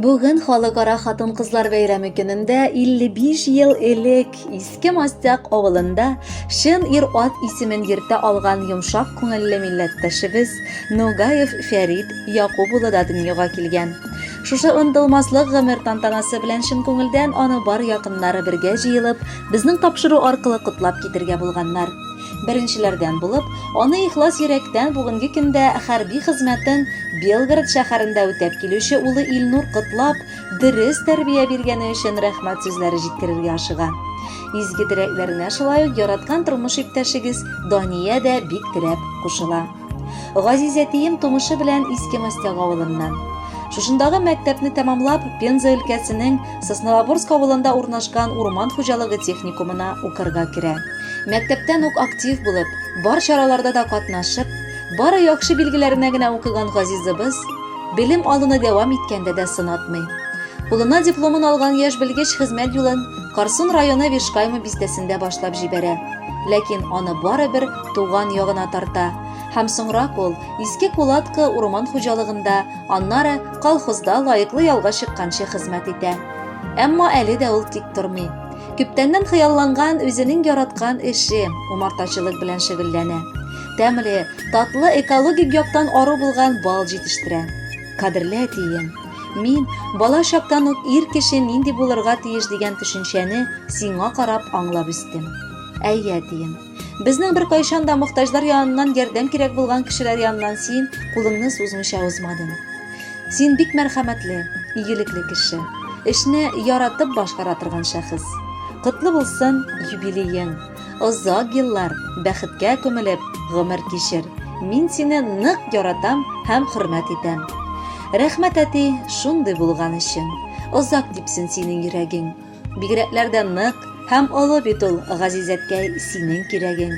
Бүген Халыкара хатын-кызлар бәйрәме көнендә 55 ел элек Иске Мастяк авылында чын ир-ат исемен йөртә алган йомшак күңелле милләттәшебез Нугаев Фәрит Якуб улы да дөньяга килгән. Шушы онытылмаслык гомер тантанасы белән чын күңелдән аны бар якыннары бергә җыелып, безнең тапшыру аркылы котлап китергә булганнар. Беренчеләрдән булып, аны ихлас йөрәктән бүгенге көндә хәрби хезмәтен Белгород шәһәрендә үтәп килүче улы Илнур котлап, дөрес тәрбия биргәне өчен рәхмәт сүзләре җиткерергә ашыга. Изге теләкләренә шулай ук яраткан тормыш иптәшегез Дания дә бик теләп кушыла. Газиз әтием тумышы белән Иске Мостяк авылыннан. Шушындагы мәктәпне тәмамлап, Пенза өлкәсенең Сосновоборск авылында урнашкан урман хуҗалыгы техникумына укырга керә. Мәктәптән үк актив булып, бар чараларда да катнашып, бары яхшы билгеләренә генә укыган Газизыбыз белем алуны дәвам иткәндә дә сынатмый. Кулына дипломын алган яшь белгеч хезмәт юлын Карсун районы Вишкайма бистәсендә башлап җибәрә. Ләкин аны барыбер туган ягына тарта. Һәм соңрак ул Иске Кулаткы урман хуҗалыгында, аннары колхозда лаеклы ялга чыкканчы хезмәт итә. Әмма әле дә ул тик тормый. Күптәннән хыялланган үзенең яраткан эше, умартачылык белән шөгыльләнә. Тәмле, татлы, экологик яктан ару булган бал җитештерә. Кадерле әтием, мин бала чактан ук ир кеше нинди булырга тиеш дигән төшенчәне сиңа карап аңлап үстем. Әйе, әтием. Безнең беркайчан да мохтаҗлар яныннан ярдәм кирәк булган кешеләр яныннан син кулыңны сузмыйча узмадың. Син бик мәрхәмәтле, игелекле кеше. Эшне яратып башкара торган шәхес. Котлы булсын юбилеең. Озак еллар бәхеткә күмелеп гомер кичер. Мин сине нык яратам һәм хөрмәт итәм. Рәхмәт, әти, шундый булган өчен. Озак типсен синең йөрәгең. Бигрәкләр дә нык һәм олы бит ул, газизәткәй, синең кирәгең.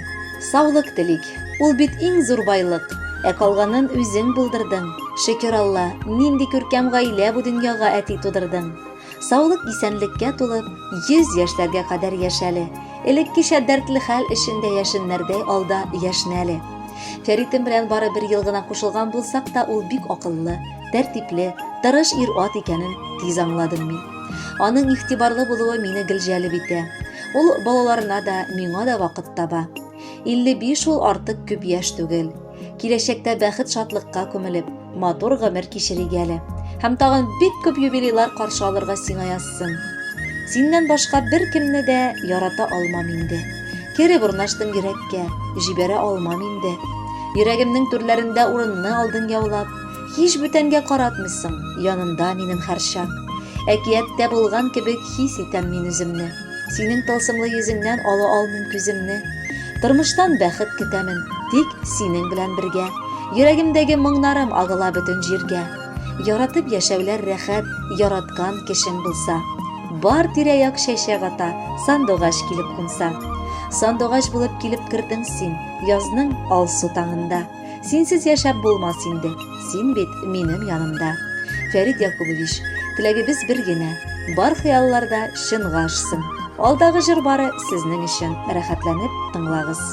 Саулык телик, ул бит иң зур байлык, ә калганын үзең булдырдың. Шөкер Алла, нинди күркәм гаилә бу дөньяга әти тудырдың. Саулык исәнлеккә тулып, 100 яшьләргә кадәр яшәле. Элеккечә дәртле хәл эчендә яшеннәрдәй алда яшьнәле. Фәритем белән бары бер ел гына кушылган булсак та, ул бик акыллы, тәртипле, тырыш ир-ат икәнен тиз аңладым мин. Аның игътибарлы булуы мине гел җәлеп итә. Ул балаларына да, миңа да вакыт таба. 55 ул артык күп яшь түгел. Киләчәктә бәхет-шатлыкка күмелеп, матур гомер кичерик әле. Һәм тагын бик күп юбилейлар каршы алырга сиңа язсын. Синнән башка беркемне дә ярата алмам инде. Кереп урнаштың йөрәккә, җибәрә алмам инде. Йөрәгемнең түрләрендә урынны алдың яулап. Һич бүтәнгә каратмыйсың, янымда минем һәрчак. Әкияттә булган кебек хис итәм мин үземне. Синең тылсымлы йөзеңнән ала алмыйм күземне. Тормыштан бәхет көтәмен, тик синең белән бергә. Йөрәгемдәге моңнарым агыла бөтен җиргә. Яратып яшәүләр рәхәт, яраткан кешең булса. Бар тирә-як чәчәк ата, сандугач килеп кунса. Сандугач булып килеп кердең син, язның алсу таңында. Синсез яшәп булмас инде, син бит минем янымда. Фәрит Якубович, теләгебез бер генә, бар хыяллар да чынга ашсын. Алдагы җыр бары сезнең өчен, рәхәтләнеп тыңлагыз.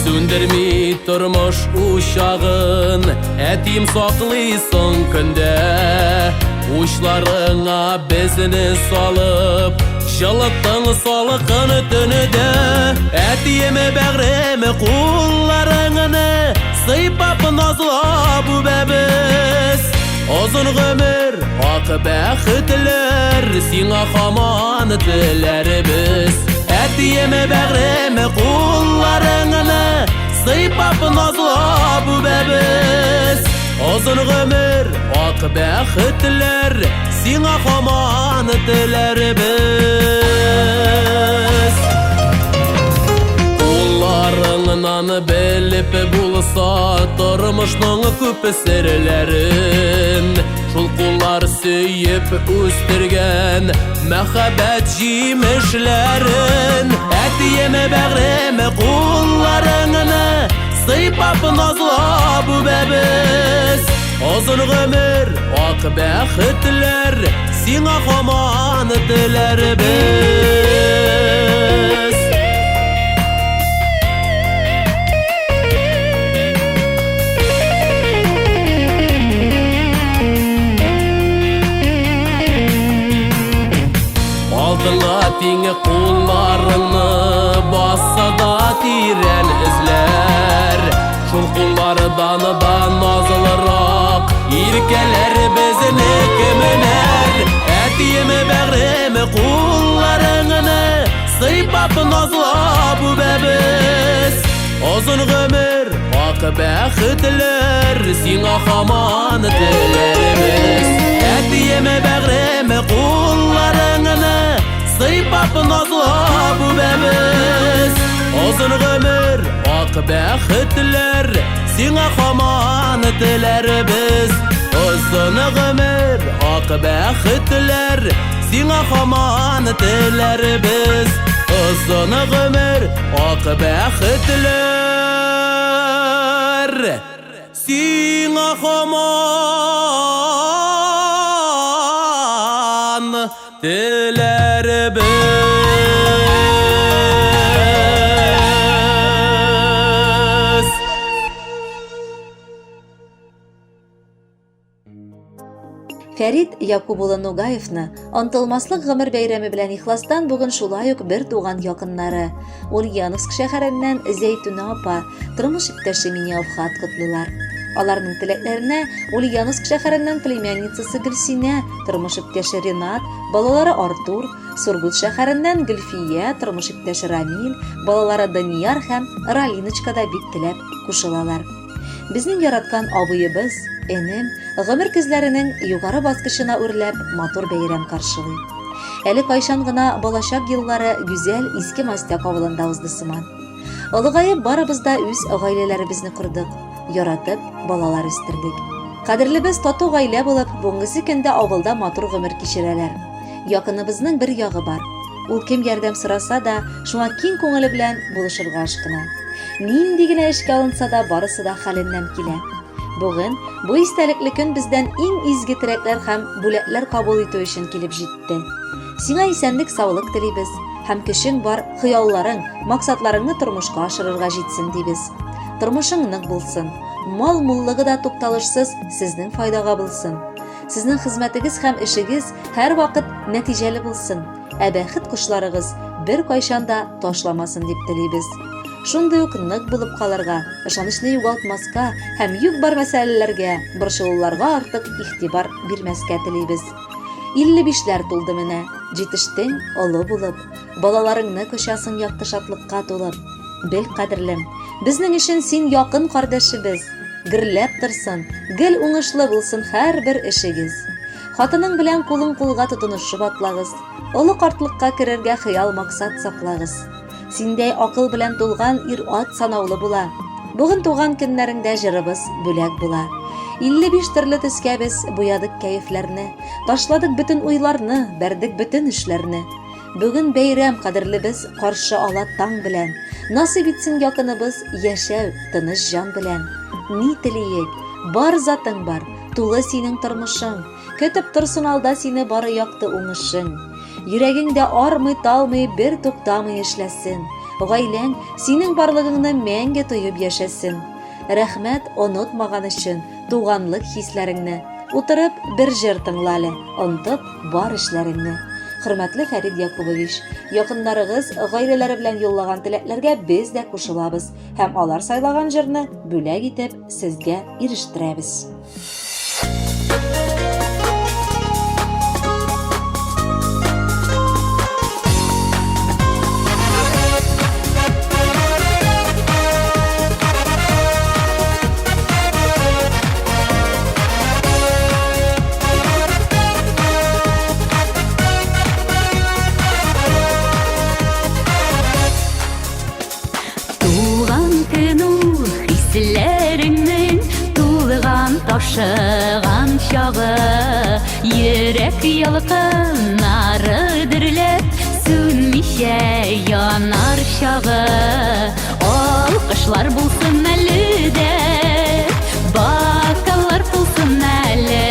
Сүндерми тормыш учагын, әтием саклый соң көндә. Учларыңа безне салып, Җылыттың салкын төнедә. Әтием бәгърем кулларыңны сыйпап назлап үбәбез. Озын гомер, ак бәхетләр сиңа хаман теләрбез. Әтием бәгърем кулларыңны сыйпап назлап үбәбез. Озын гомер, ак бәхетләр сиңа хаман теләрбез. Кулларыңнан белеп булса тор. Тормышның күп серләрен Шул куллар сөеп үстергән Мәхәббәт җимешләрен. Әтием, бәгърем, кулларыңны Сыйпап, назлап үбәбез. Озын гомер, ак бәхетләр Сиңа һаман теләрбез. Алтынга тиң кулларыңны басса да тирән эзләр. Шул куллардан да назлырак иркәләр безне кемнәр. Әтием, бәгърем, кулларыңны сыйпап, назлап үбәбез. Озын гомер, ак бәхетләр сиңа һаман теләрбез. Әтием, бәгърем, кулларыңны сыйпап, назлап үбәбез. Озын гомер, ак бәхетләр сиңа һаман теләрбез. Озын гомер, ак бәхетләр сиңа һаман теләрбез. Озын гомер, ак бәхетләр сиңа һаман теләрбез. Фәрит Якуб улы Нугаевны онытылмаслык гомер бәйрәме белән ихластан бүген шулай ук бер туган якыннары Ульяновск шәһәреннән Зәйтүнә апа, тормыш иптәше Миниавхат котлыйлар. Аларның теләкләренә Ульяновск шәһәреннән племянницасы Гөлсинә, тормыш иптәше Ренат, балалары Артур, Сургут шәһәреннән Гөлфия, тормыш иптәше Рамил, балалары Данияр һәм Ралиночка да бик теләп кушылалар. Безнең яраткан абыебыз, энем, гомер көзләренең югары баскычына үрләп, матур бәйрәм каршылый. Әле кайчан гына балачак еллары гүзәл Иске Мастяк авылында узды сыман. Олыгаеп барыбыз да үз гаиләләребезне кордык, яратып балалар үстердек. Кадерлебез тату гаилә булып, бүгенгесе көндә авылда матур гомер кичерәләр. Якыныбызның бер ягы бар. Ул кем ярдәм сораса да, шуңа киң күңеле белән булышырга ашкына. Нинди генә эшкә алынса да, барысы да хәленнән килә. Бүген бу истәлекле көн бездән иң изге теләкләр һәм бүләкләр кабул итү өчен килеп җитте. Сиңа исәнлек-саулык телибез һәм көчең бар хыялларың, максатларыңны тормышка ашырырга җитсен дибез. Тормышың нык булсын, мал муллыгы да тукталышсыз сезнең файдага булсын. Сезнең хезмәтегез һәм эшегез һәрвакыт нәтиҗәле булсын. Ә бәхет кошларыгыз беркайчан да ташламасын дип телибез. Шундый ук нык булып калырга, ышанычны югалтмаска һәм юк-бар мәсьәләләргә, борчылуларга артык игътибар бирмәскә телибез. 55ләр тулды менә, җитештең олы булып, балаларыңны кочасың якты шатлыкка тулып. Бел, кадерлем, безнең өчен син якын кардәшебез. Гөрләп торсын, гел уңышлы булсын һәрбер эшегез. Хатының белән кулың кулга тотынышып атлагыз. Олы картлыкка керергә хыял-максат саклагыз. Синдәй акыл белән тулган ир-ат санаулы була. Бүген туган көннәреңдә җырыбыз бүләк була. 55 төрле төскә без буядык кәефләрне, ташладык бөтен уйларны, бәрдек бөтен эшләрне. Бүген бәйрәм кадерлебез каршы ала таң белән. Насыйп итсен якыныбыз яшәү тыныч җан белән. Ни телиек, бар затың бар, Тулы синең тормышың, Көтеп торсын алда сине бары якты уңышың. Йөрәгең дә армый-талмый, бер туктамый эшләсен. Гаиләң синең барлыгыңны мәңге тоеп яшәсен. Рәхмәт онытмаган өчен туганлык хисләреңне. Утырып бер җыр тыңла әле, онытып бар эшләреңне. Хөрмәтле Фәрид Якубович, якыннарыгыз гаиләләре белән юллаган теләкләргә без дә кушылабыз һәм алар сайлаган җырны бүләк итеп сезгә ирештерәбез. Туган көн ул хисләреңнең. ташыган чагы. Йөрәк ялкыннары дөрләп, сүнмичә янар чагы. Алкышлар булсын әле дә, бокаллар тулсын әле.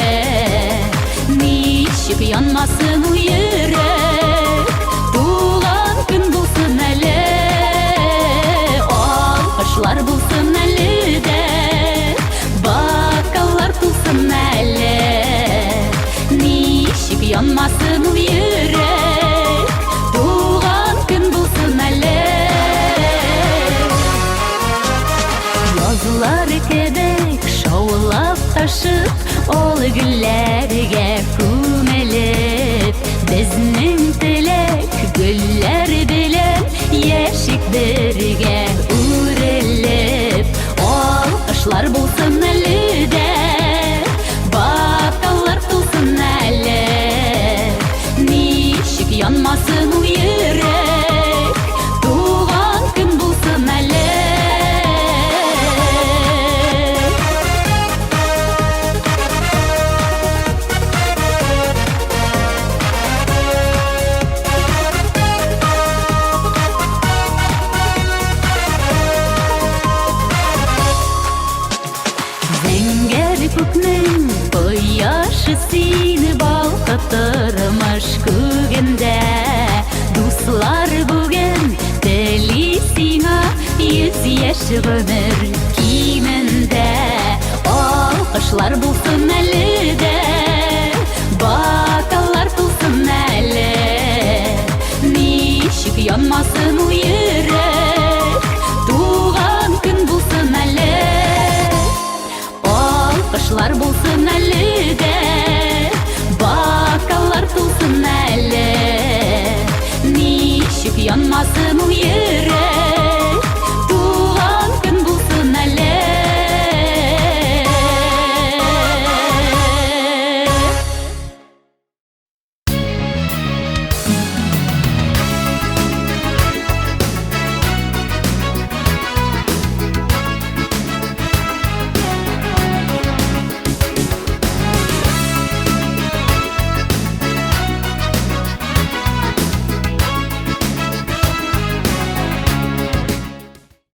Ничек янмасын ул йөрәк, туган көн булсын әле. Алкышлар булсын әле дә, бокаллар тулсын әле. Ничек янмасын ул йөрәк, туган көн булсын әле. Язлар кебек шаулап ташып, ал гөлләргә күмелеп, безнең теләк гөлләр белән яшик бергә үрелеп. Алкышлар булсын әле дә, бокаллар тулсын әле. Ничек янмасын ул йөрәк, туган көн булсын әле. Зәңгәр күкнең кояшы сине балкытырмыш күгендә. Дуслар бүген тели сиңа 100 яшь гомер кимендә. Алкышлар булсын әле дә, бокаллар тулсын әле. Ничек янмасын ул йөрәк, туган көн булсын әле. Алкышлар булсын әле дә, бокаллар тулсын әле. Ничек янмасын ул йөрәк,